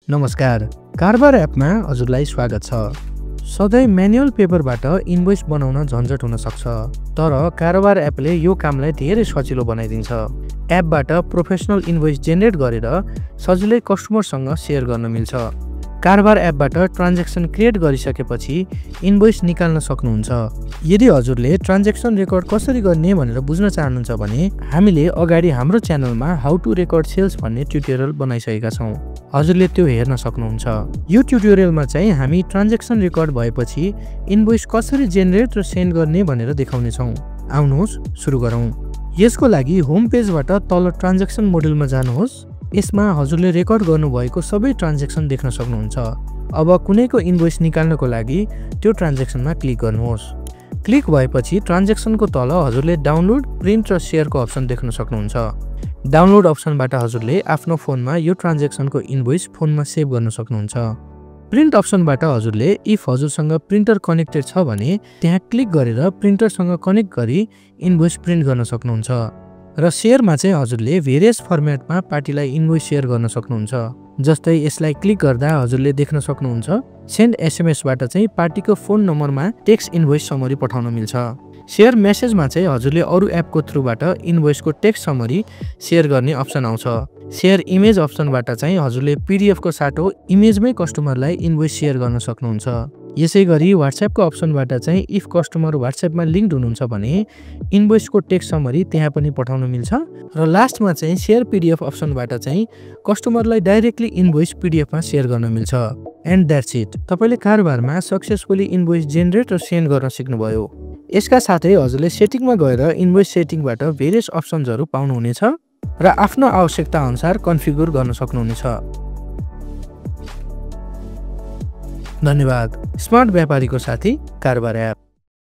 नमस्कार, कारबार एपमा हजुरलाई स्वागत छ। सधैँ म्यानुअल पेपरबाट इन्भोइस बनाउन झन्झट हुन सक्छ, तर कारबार एपले यो कामलाई धेरै सजिलो बनाइदिन्छ। एपबाट प्रोफेसनल इन्भोइस जेनेरेट गरेर सजिलै कस्टमरसँग सेयर गर्न मिल्छ। कारबार एपबाट ट्रान्ज्याक्सन क्रिएट गरिसकेपछि इन्भोइस निकाल्न सक्नुहुन्छ। यदि हजुरले ट्रान्ज्याक्सन रेकर्ड कसरी गर्ने भनेर बुझ्न चाहनुहुन्छ भने हामीले अगाडि हाम्रो च्यानलमा हाउ टु रेकर्ड सेल्स भन्ने ट्युटोरियल बनाइसकेका छौँ। हजुरले त्यो हेर्न सक्नुहुन्छ। यो ट्युटोरियलमा चाहिँ हामी ट्रान्ज्याक्सन रेकर्ड भएपछि इन्भोइस कसरी जेनेरेट र सेन्ड गर्ने भनेर देखाउने छौँ। आउनुहोस् सुरु गरौँ। यसको लागि होम पेजबाट तल ट्रान्ज्याक्सन मोड्युलमा जानुहोस्। यसमा हजुरले रेकर्ड गर्नुभएको सबै ट्रान्ज्याक्सन देख्न सक्नुहुन्छ। अब कुनैको इन्भोइस निकाल्नको लागि त्यो ट्रान्ज्याक्सनमा क्लिक गर्नुहोस्। क्लिक भएपछि ट्रान्ज्याक्सनको तल हजुरले डाउनलोड, प्रिन्ट र सेयरको अप्सन देख्न सक्नुहुन्छ। डाउनलोड अप्सनबाट हजुरले आफ्नो फोनमा यो ट्रान्ज्याक्सनको इन्भोइस फोनमा सेभ गर्न सक्नुहुन्छ। प्रिन्ट अप्सनबाट हजुरले इफ हजुरसँग प्रिन्टर कनेक्टेड छ भने त्यहाँ क्लिक गरेर प्रिन्टरसँग कनेक्ट गरी इन्भोइस प्रिन्ट गर्न सक्नुहुन्छ। र सेयरमा चाहिँ हजुरले भेरियस फर्मेटमा पार्टीलाई इन्भोइस सेयर गर्न सक्नुहुन्छ। जस्तै यसलाई क्लिक गर्दा हजुरले देख्न सक्नुहुन्छ सेन्ड एसएमएसबाट चाहिँ पार्टीको फोन नम्बरमा टेक्स्ट इन्भोइस समरी पठाउन मिल्छ। सेयर मेसेजमा चाहिँ हजुरले अरू एपको थ्रुबाट इन्भोइसको टेक्स्ट समरी सेयर गर्ने अप्सन आउँछ। सेयर इमेज अप्सनबाट चाहिँ हजुरले पिडिएफको साटो इमेजमै कस्टमरलाई इन्भोइस सेयर गर्न सक्नुहुन्छ। यसै गरी वाट्सएपको अप्सनबाट चाहिँ इफ कस्टमर वाट्सएपमा लिङ्क्ड हुनुहुन्छ भने इन्भोइसको टेक्स्ट समरी त्यहाँ पनि पठाउन मिल्छ। र लास्टमा चाहिँ सेयर पिडिएफ अप्सनबाट चाहिँ कस्टमरलाई डाइरेक्टली इन्भोइस पिडिएफमा सेयर गर्न मिल्छ। And that's it. तपाईँले कारबारमा सक्सेसफुली इन्भोइस जेनेरेट र सेन्ड गर्न सिक्नुभयो। यसका साथै हजुरले सेटिङमा गएर इन्भोइस सेटिङबाट भेरियस अप्सन्सहरू पाउनुहुनेछ र आफ्नो आवश्यकता अनुसार कन्फिगर गर्न सक्नुहुनेछ। धन्यवाद। स्मार्ट व्यापारीको साथी कारबार एप।